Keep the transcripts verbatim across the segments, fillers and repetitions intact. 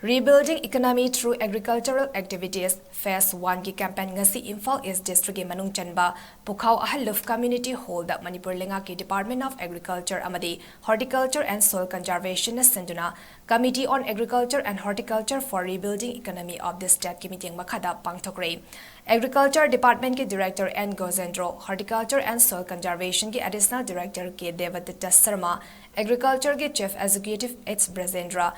Rebuilding Economy Through Agricultural Activities Phase One ꯒꯤ campaign ꯉꯁꯤ ꯏꯝꯐꯥꯜ ꯏꯁ ꯗꯤꯁꯇ꯭ꯔꯤꯛꯀꯤ ꯃꯅꯨꯡ ꯆꯟꯕ ꯄꯨꯈꯥꯎ ꯑꯍꯜꯂꯨꯞ ꯀꯝꯃ꯭ꯌꯨꯅꯤꯇꯤ ꯍꯣꯜꯗ ꯃꯅꯤꯄꯨꯔ ꯂꯩꯉꯥꯛꯀꯤ Department of Agriculture ꯑꯃꯗꯤ Horticulture and Soil Conservationꯅ ꯁꯤꯟꯗꯨꯅ Committee on Agriculture and Horticulture for Rebuilding Economy of the Stateꯀꯤ ꯃꯤꯠꯌꯦꯡ ꯃꯈꯥꯗ ꯄꯥꯡꯊꯣꯛꯈ꯭ꯔꯦ꯫ Agriculture Departmentꯀꯤ Director N ꯒꯣꯖꯦꯟꯗ꯭ꯔꯣ, Horticulture and Soil Conservationꯒꯤ Additional Director K ꯗꯦꯕꯗꯠꯇ Sharma, Agricultureꯒꯤ Chief Executive H ꯕ꯭ꯔꯖꯦꯟꯗ꯭ꯔ,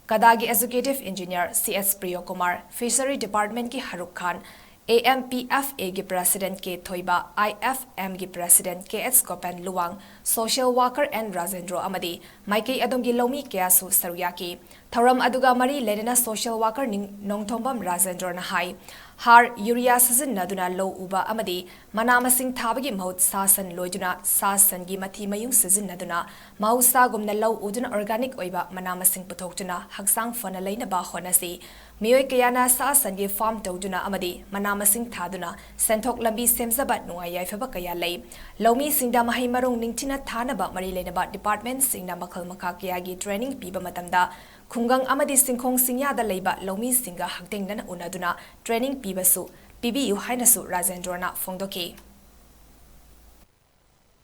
ꯀꯗꯥꯒꯤ Executive Engineer C S Priyokumar, Fishery Departmentꯀꯤ ꯍꯔꯨꯛ Khan, A M P F Aꯒꯤ President K ꯊꯣꯏꯕ, I F Mꯒꯤ President K H ꯒꯣꯄꯦꯟ Luwang, Social Worker N Rajendro ꯑꯃꯗꯤ ꯃꯥꯏꯀꯩ ꯑꯗꯣꯝꯒꯤ ꯂꯧꯃꯤ ꯀꯌꯥꯁꯨ ꯁꯔꯨꯛ ꯌꯥꯈꯤ꯫ ꯊꯧꯔꯝ ꯑꯗꯨꯒ ꯃꯔꯤ ꯂꯩꯅꯅ Social Worker ꯅꯤꯡ-, ꯅꯣꯡꯊꯣꯝꯕꯝ ꯔꯥꯖꯦꯟꯗ꯭ꯔꯣꯅ ꯍꯥꯏ, ꯍꯥꯔ, ꯌꯨꯔꯤꯌꯥ ꯁꯤꯖꯤꯟꯅꯗꯨꯅ ꯂꯧ ꯎꯕ ꯑꯃꯗꯤ ꯃꯅꯥ ꯃꯁꯤꯡ ꯊꯥꯕꯒꯤ ꯃꯍꯨꯠ ꯁꯥ ꯁꯟ ꯂꯣꯏꯗꯨꯅ, ꯁꯥ ꯁꯟꯒꯤ ꯃꯊꯤ ꯃꯌꯨꯡ ꯁꯤꯖꯤꯟꯅꯗꯨꯅ, ꯃꯍꯧꯁꯥꯒꯨꯝꯅ ꯂꯧ ꯎꯗꯨꯅ organic ꯑꯣꯏꯕ ꯃꯅꯥ ꯃꯁꯤꯡ ꯄꯨꯊꯣꯛꯇꯨꯅ ꯍꯛꯆꯥꯡ ꯐꯅ ꯂꯩꯅꯕ ꯍꯣꯠꯅꯁꯤ꯫ ꯃꯤꯑꯣꯏ ꯀꯌꯥꯅ ꯁꯥ ꯁꯟꯒꯤ farm ꯇꯧꯗꯨꯅ ꯑꯃꯗꯤ ꯃꯅꯥ ꯃꯁꯤꯡ ꯊꯥꯗꯨꯅ ꯁꯦꯟꯊꯣꯛ ꯂꯝꯕꯤ ꯁꯦꯝꯖꯕ ꯅꯨꯡꯉꯥꯏ ꯌꯥꯏꯐꯕ ꯀꯌꯥ ꯂꯩ꯫ ꯂꯧꯃꯤꯁꯤꯡꯗ ꯃꯍꯩ ꯃꯔꯣꯡ ꯅꯤꯡꯊꯤꯅ ꯊꯥꯅꯕ ꯃꯔꯤ ꯂꯩꯅꯕ departmentꯁꯤꯡꯅ ꯃꯈꯜ ꯃꯈꯥ ꯀꯌꯥꯒꯤ training ꯄꯤꯕ ꯃꯇꯝꯗ ꯈꯨꯡꯒꯪ ꯑꯃꯗꯤ ꯆꯤꯡꯈꯣꯡ ꯆꯤꯡꯌꯥꯗ ꯂꯩꯕ ꯂꯧꯃꯤꯁꯤꯡꯒ ꯍꯛꯊꯦꯡꯅꯅ ꯎꯅꯗꯨꯅ training ꯄꯤꯕꯁꯨ, ꯄꯤꯕꯤꯌꯨ ꯍꯥꯏꯅꯁꯨ ꯔꯥꯖꯦꯟꯗ꯭ꯔꯣꯅ ꯐꯣꯡꯗꯣꯛꯈꯤ꯫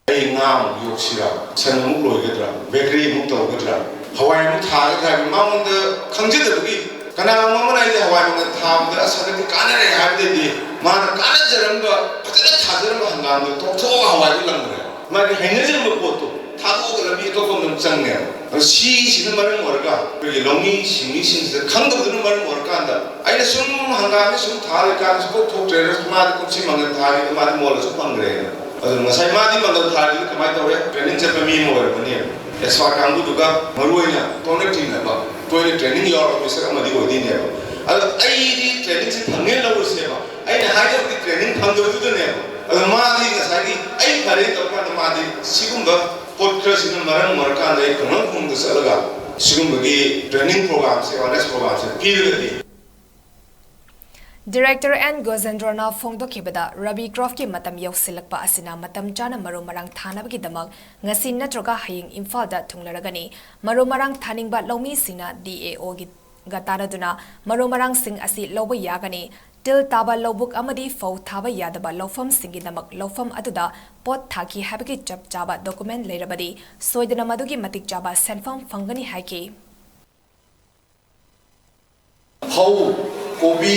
ꯑꯩ ꯉꯥ ꯑꯃꯨꯛ ꯌꯣꯛꯁꯤꯔꯥ, ꯁꯟ ꯑꯃꯨꯛ ꯂꯣꯏꯒꯗ꯭ꯔꯥ, bakery ꯑꯃꯨꯛ ꯇꯧꯒꯗ꯭ꯔꯥ, ꯍꯋꯥꯏ ꯑꯃꯨꯛ ꯊꯥꯒꯗ꯭ꯔꯥ ꯍꯥꯏꯕ ꯃꯉꯣꯟꯗ ꯈꯪꯖꯗꯕꯒꯤ, ꯀꯅꯥꯒꯨꯝꯕ ꯑꯃꯅ ꯑꯩꯁꯦ ꯍꯋꯥꯏ ꯃꯪꯒꯜ ꯊꯥꯕꯗ ꯑꯁ ꯍꯟꯗꯛꯇꯤ ꯀꯥꯟꯅꯔꯦ ꯍꯥꯏꯕꯗꯩꯗꯤ ꯃꯥꯅ ꯀꯥꯟꯅꯖꯔꯝꯕ, ꯐꯖꯅ ꯊꯥꯖꯔꯝꯕ ꯍꯪꯒꯥꯝꯗꯣ ꯇꯣꯛꯊꯣꯛꯑꯒ ꯍꯋꯥꯏꯗꯣ ꯂꯪꯈ꯭ꯔꯦ꯫ ꯃꯥꯒꯤ ꯍꯩꯅꯖꯔꯝꯕ ꯄꯣꯠꯇꯣ ꯊꯥꯗꯣꯛꯑꯒ ꯂꯝꯕꯤ ꯑꯇꯣꯞꯄ ꯑꯃꯗ ꯑꯃꯨꯛ ꯆꯪꯉꯦꯕ꯫ ꯑꯗꯣ ꯁꯤꯁꯤꯅ ꯃꯔꯝ ꯑꯣꯏꯔꯒ ꯑꯩꯈꯣꯏꯒꯤ ꯂꯧꯃꯤ ꯁꯤꯟꯃꯤꯁꯤꯡꯁꯤꯗ ꯈꯪꯗꯕꯗꯨꯅ ꯃꯔꯝ ꯑꯣꯏꯔꯀꯥꯟꯗ ꯑꯩꯅ ꯁꯨꯝ ꯍꯪꯒꯥꯝꯁꯦ ꯁꯨꯝ ꯊꯥꯔꯤꯀꯥꯟꯗ ꯁꯨꯡꯊꯣꯛ ꯊꯣꯛꯇ꯭ꯔꯦ, ꯃꯥꯗꯤ ꯀꯨꯝꯁꯤ ꯃꯪꯒꯜ ꯊꯥꯔꯤꯗꯣ ꯃꯥꯗꯤ ꯃꯣꯜꯂꯁꯨ ꯐꯪꯈ꯭ꯔꯦꯅ꯫ ꯑꯗꯨꯅ ꯉꯁꯥꯏ ꯃꯥꯗꯤ ꯃꯪꯒꯜ ꯊꯥꯔꯤꯗꯨ ꯀꯃꯥꯏꯅ ꯇꯧꯔꯦ? Training ꯆꯠꯄ ꯃꯤ ꯑꯃ ꯑꯣꯏꯔꯝꯃꯅꯤ꯫ Expert ꯀꯥꯡꯕꯨꯗꯨꯒ ꯃꯔꯨ ꯑꯣꯏꯅ ꯇꯣꯏꯅ ꯇꯤꯟꯅꯕ, ꯇꯣꯏꯅ training ꯌꯥꯎꯔꯕ officer ꯑꯃꯗꯤ ꯑꯣꯏꯗꯣꯏꯅꯦꯕ꯫ ꯑꯗꯣ ꯑꯩꯗꯤ trainingꯁꯦ ꯐꯪꯉꯦ ꯂꯧꯔꯁꯦꯕ꯫ ꯑꯩꯅ ꯍꯥꯏꯗꯕꯗꯤ training ꯐꯪꯗꯕꯗꯨꯗꯅꯦꯕ꯫ ꯑꯗꯣ ꯃꯥꯗꯤ ꯉꯁꯥꯏꯒꯤ ꯑꯩ ꯐꯔꯦ ꯇꯧꯔꯀꯥꯟꯗ ꯃꯥꯗꯤ ꯁꯤꯒꯨꯝꯕ ꯄꯣꯠ ꯈꯔꯁꯤꯅ ꯃꯔꯝ ꯑꯣꯏꯔꯀꯥꯟꯗ ꯑꯩ ꯈꯨꯡꯒꯪ ꯈꯨꯡꯒꯪꯗ ꯆꯠꯂꯒ ꯁꯤꯒꯨꯝꯕꯒꯤ training programꯁꯦ, awareness programꯁꯦ ꯄꯤꯔꯒꯗꯤ Director N ꯒꯣꯖꯦꯟꯗ꯭ꯔꯣꯅ ꯐꯣꯡꯗꯣꯛꯈꯤꯕꯗ, Rabi cropꯀꯤ ꯃꯇꯝ ꯌꯧꯁꯤꯜꯂꯛꯄ ꯑꯁꯤꯅ ꯃꯇꯝ ꯆꯥꯅ ꯃꯔꯨ ꯃꯔꯥꯡ ꯊꯥꯅꯕꯒꯤꯗꯃꯛ ꯉꯁꯤ ꯅꯠꯇ꯭ꯔꯒ ꯍꯌꯦꯡ ꯏꯝꯐꯥꯜꯗ ꯊꯨꯡꯂꯔꯒꯅꯤ꯫ ꯃꯔꯨ ꯃꯔꯥꯡ ꯊꯥꯅꯤꯡꯕ ꯂꯧꯃꯤꯁꯤꯡꯅ D A Oꯒꯤ ꯒ ꯇꯥꯟꯅꯗꯨꯅ ꯃꯔꯨ ꯃꯔꯥꯡꯁꯤꯡ ꯑꯁꯤ ꯂꯧꯕ ꯌꯥꯒꯅꯤ꯫ ꯇꯤꯜ ꯇꯥꯕ ꯂꯧꯕꯨꯛ ꯑꯃꯗꯤ ꯐꯧ ꯊꯥꯕ ꯌꯥꯗꯕ ꯂꯧꯐꯝꯁꯤꯡꯒꯤꯗꯃꯛ ꯂꯧꯐꯝ ꯑꯗꯨꯗ ꯄꯣꯠ ꯊꯥꯈꯤ ꯍꯥꯏꯕꯒꯤ ꯆꯞ ꯆꯥꯕ ꯗꯣꯀꯨꯃꯦꯟ ꯂꯩꯔꯕꯗꯤ ꯁꯣꯏꯗꯅ ꯃꯗꯨꯒꯤ ꯃꯇꯤꯛ ꯆꯥꯕ ꯁꯦꯟꯐꯝ ꯐꯪꯒꯅꯤ ꯍꯥꯏꯈꯤ꯫ ꯐꯧ, ꯀꯣꯕꯤ,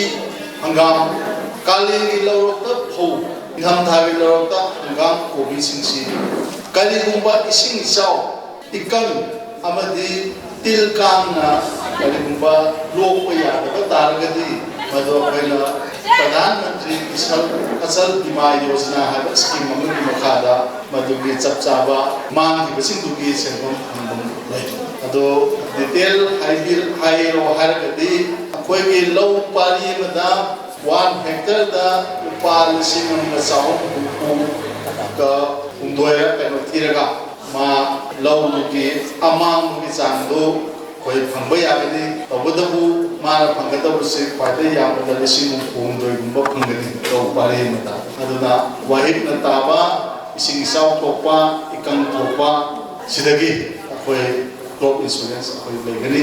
ꯍꯪꯒꯥꯝ, ꯀꯥꯂꯦꯟꯒꯤ ꯂꯧꯔꯣꯛꯇ ꯐꯧ, ꯅꯤꯡꯊꯝꯊꯥꯒꯤ ꯂꯧꯔꯣꯛꯇ ꯍꯪꯒꯥꯝ, ꯀꯣꯕꯤꯁꯤꯡꯁꯤ ꯀꯔꯤꯒꯨꯝꯕ ꯏꯁꯤꯡ ꯏꯆꯥꯎ, ꯏꯀꯪ ꯑꯃꯗꯤ ꯇꯤꯜ ꯀꯥꯡꯅ ꯀꯔꯤꯒꯨꯝꯕ ꯂꯣꯛꯄ ꯌꯥꯗꯕ ꯇꯥꯔꯒꯗꯤ, ꯃꯗꯨ ꯑꯩꯈꯣꯏꯅ ꯄ꯭ꯔꯙꯥꯟ ꯃꯟꯇ꯭ꯔꯤ ꯐꯁꯜ, ꯐꯁꯜ ꯕꯤꯃꯥ ꯌꯣꯖꯅꯥ ꯍꯥꯏꯕ ꯁ꯭ꯀꯤꯝ ꯑꯃꯒꯤ ꯃꯈꯥꯗ ꯃꯗꯨꯒꯤ ꯆꯞ ꯆꯥꯕ ꯃꯥꯡꯈꯤꯕꯁꯤꯡꯗꯨꯒꯤ ꯁꯦꯟꯐꯝ ꯐꯪꯐꯝ ꯂꯩ꯫ ꯑꯗꯣ ꯗꯤꯇꯦꯜ ꯍꯥꯏꯕꯤ-, ꯍꯥꯏꯔꯣ ꯍꯥꯏꯔꯒꯗꯤ, ꯑꯩꯈꯣꯏꯒꯤ ꯂꯧ ꯄꯥꯔꯤ ꯑꯃꯗ ꯋꯥꯟ ꯍꯦꯛꯇꯔꯗ ꯂꯨꯄꯥ ꯂꯤꯁꯤꯡ ꯑꯃꯒ ꯆꯍꯨꯝ ꯍꯨꯝꯐꯨꯒ ꯍꯨꯝꯗꯣꯏꯔ ꯀꯩꯅꯣ ꯊꯤꯔꯒ, ꯃꯥ ꯂꯧꯗꯨꯒꯤ ꯑꯃꯥꯡꯕꯒꯤ ꯆꯥꯡꯗꯨ ꯑꯩꯈꯣꯏ ꯐꯪꯕ ꯌꯥꯒꯅꯤ꯫ ꯇꯧꯕꯇꯕꯨ ꯃꯥꯅ ꯐꯪꯒꯗꯕꯁꯦ ꯈ꯭ꯋꯥꯏꯗꯒꯤ ꯌꯥꯝꯕꯗ ꯂꯤꯁꯤꯡ ꯍꯨꯝꯐꯨ ꯍꯨꯝꯗꯣꯏꯒꯨꯝꯕ ꯐꯪꯒꯅꯤ ꯂꯧ ꯄꯥꯔꯤ ꯑꯃꯗ꯫ ꯑꯗꯨꯅ ꯋꯥꯍꯤꯛꯅ ꯇꯥꯕ, ꯏꯁꯤꯡ ꯏꯆꯥꯎ ꯊꯣꯛꯄ, ꯏꯀꯪ ꯊꯣꯛꯄ, ꯁꯤꯗꯒꯤ ꯑꯩꯈꯣꯏ ꯀ꯭ꯔꯣꯞ ꯏꯟꯁꯨꯔꯦꯟꯁ ꯑꯩꯈꯣꯏ ꯂꯩꯒꯅꯤ꯫